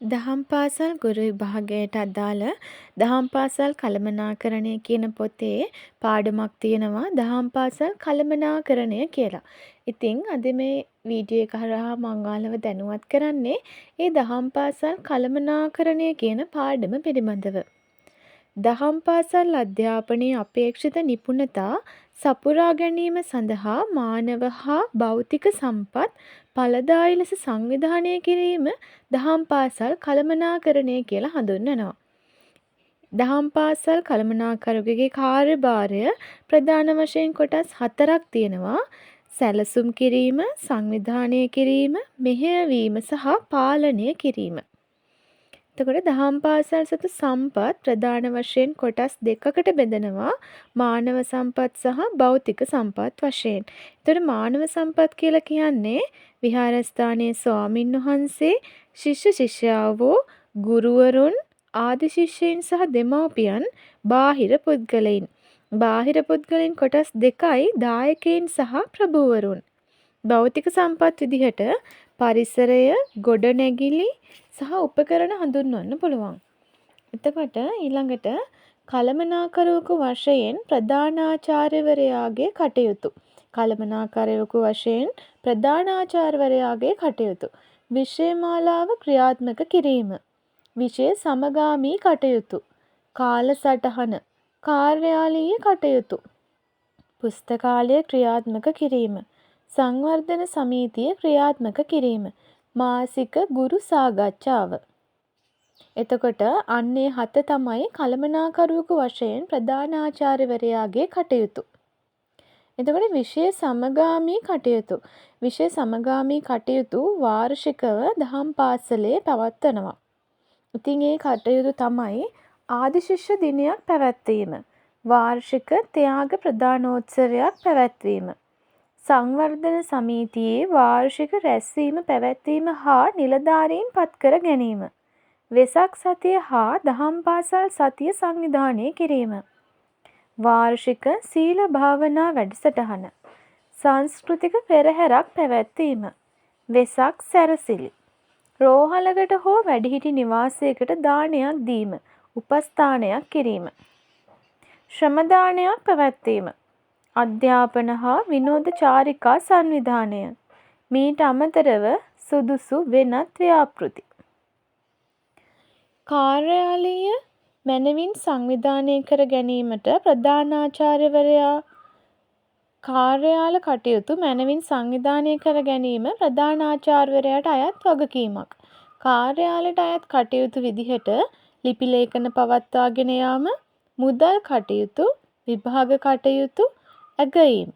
දහම් පාසල් ගුරු විභාගයට අදාළ දහම් පාසල් කළමනාකරණය කියන පොතේ පාඩමක් තියෙනවා දහම් පාසල් කළමනාකරණය කියලා. ඉතින් අද මේ වීඩියෝ එක හරහා මං ඔයාලව දැනුවත් කරන්නේ ඒ දහම් පාසල් කළමනාකරණය කියන පාඩම පිළිබඳව. දහම් පාසල් අධ්‍යාපනයේ අපේක්ෂිත නිපුණතා සපුරා ගැනීම සඳහා මානව හා භෞතික සම්පත් ඵලදායී ලෙස සංවිධානය කිරීම දහම් පාසල් කළමනාකරණය කියලා හඳුන්වනවා. දහම් පාසල් කළමනාකරුවෙකුගේ කාර්යභාරය ප්‍රධාන වශයෙන් කොටස් හතරක් තියෙනවා. සැලසුම් කිරීම, සංවිධානය කිරීම, මෙහෙයවීම සහ පාලනය කිරීම. එතකොට දහම් පාසල් සතු සම්පත් ප්‍රධාන වශයෙන් කොටස් දෙකකට බෙදෙනවා. මානව සම්පත් සහ භෞතික සම්පත් වශයෙන්. එතකොට මානව සම්පත් කියලා කියන්නේ විහාරස්ථානයේ ස්වාමින් වහන්සේ, ශිෂ්‍ය ශිෂ්‍යාවෝ, ගුරුවරුන්, ආදි ශිෂ්‍යයින් සහ දෙමව්පියන්, බාහිර පුද්ගලයින්. බාහිර පුද්ගලයින් කොටස් දෙකයි දායකයින් සහ ප්‍රභූවරුන්. භෞතික සම්පත් විදිහට පරිසරය, ගොඩනැගිලි සහ උපකරණ හඳුන්වන්න පුළුවන්. එතකොට ඊළඟට කළමනාකරුවෙකු වශයෙන් ප්‍රධානාචාර්යවරයාගේ කටයුතු. කළමනාකරුවෙකු වශයෙන් ප්‍රධානාචාර්යවරයාගේ කටයුතු. විෂය මාලාව ක්‍රියාත්මක කිරීම. විෂය සමගාමී කටයුතු. කාලසටහන. කාර්යාලීය කටයුතු. පුස්තකාලය ක්‍රියාත්මක කිරීම. සංවර්ධන සමිතිය ක්‍රියාත්මක කිරීම. මාසික ගුරු සාකච්ඡාව. එතකොට අන්න ඒ හත තමයි කළමනාකරුවෙකු වශයෙන් ප්‍රධානාචාර්යවරයාගේ කටයුතු. එතකොට විෂය සමගාමී කටයුතු. විෂය සමගාමී කටයුතු වාර්ෂිකව දහම් පාසලේ පවත්වනවා. ඉතින් ඒ කටයුතු තමයි ආදි ශිෂ්‍ය දිනයක් පැවැත්වීම, වාර්ෂික ත්‍යාග ප්‍රදානෝත්සවයක් පැවැත්වීම, සංවර්ධන සමිතියේ වාර්ෂික රැස්වීම පැවැත්වීම හා නිලධාරීන් පත්කර ගැනීම, වෙසක් සතිය හා දහම් පාසල් සතිය සංවිධානය කිරීම, වාර්ෂික සීල භාවනා වැඩසටහන, සංස්කෘතික පෙරහැරක් පැවැත්වීම, වෙසක් සැරසිලි, රෝහලකට හෝ වැඩිහිටි නිවාසයකට දානයක් දීම, උපස්ථානයක් කිරීම, ශ්‍රමදානයක් පැවැත්වීම, අධ්‍යාපන හා විනෝද චාරිකා සංවිධානය. මීට අමතරව සුදුසු වෙනත් ව්‍යාපෘති. කාර්යාලීය මැනවින් සංවිධානය කර ගැනීමට ප්‍රධානාචාර්යවරයා කාර්යාල කටයුතු මැනවින් සංවිධානය කර ගැනීම ප්‍රධානාචාර්යවරයාට අයත් වගකීමක්. කාර්යාලයට අයත් කටයුතු විදිහට ලිපි ලේඛන පවත්වාගෙන යාම, මුදල් කටයුතු, විභාග කටයුතු, ඇගයීම්.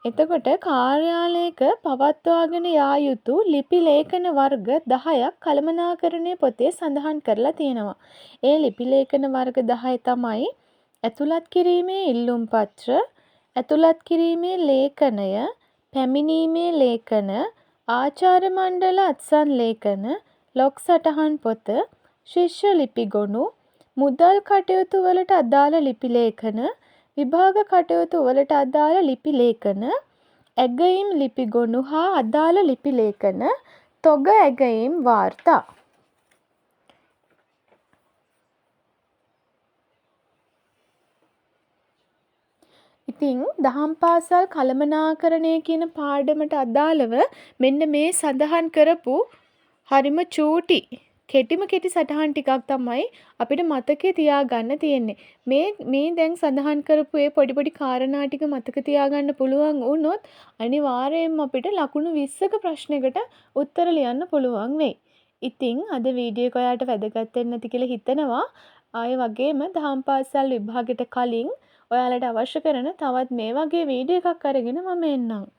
එතකොට කාර්යාලයක පවත්වාගෙන යා යුතු ලිපි ලේඛන වර්ග 10ක් කළමනාකරණය පොතේ සඳහන් කරලා තියෙනවා. ඒ ලිපි ලේඛන වර්ග 10 තමයි ඇතුළත් කිරීමේ ඉල්ලුම් පත්‍ර, ඇතුළත් කිරීමේ ලේඛනය, පැමිණීමේ ලේඛන, ආචාර්ය මණ්ඩල අත්සන් ලේඛන, ලොග් සටහන් පොත, ශිෂ්‍ය ලිපි ගොනු, මුදල් කටයුතු වලට අදාළ ලිපි ලේඛන, විභාග කටයුතු වලට අදාළ ලිපි ලේඛන, ඇගයීම් ලිපි ගොනු හා අදාළ ලිපි ලේඛන, තොග ඇගයීම් වාර්තා. ඉතින් දහම් පාසල් කළමනාකරණය කියන පාඩමට අදාළව මෙන්න මේ සඳහන් කරපු හරිම චූටි කෙටිම කෙටි සටහන් ටිකක් තමයි අපිට මතකේ තියාගන්න තියෙන්නේ. මේ දැන් සඳහන් කරපු ඒ පොඩි පොඩි කාරණා ටික මතක තියාගන්න පුළුවන් වුණොත් අනිවාර්යයෙන්ම අපිට ලකුණු 20ක ප්‍රශ්නයකට උත්තර ලියන්න පුළුවන් වෙයි. ඉතින් අද වීඩියෝ එක ඔයාලට වැදගත් වෙන්න ඇති කියලා හිතනවා. ඒ වගේම දහම් පාසල් විභාගෙට කලින් ඔයාලට අවශ්‍ය කරන තවත් මේ වගේ වීඩියෝ එකක් අරගෙන මම එන්නම්.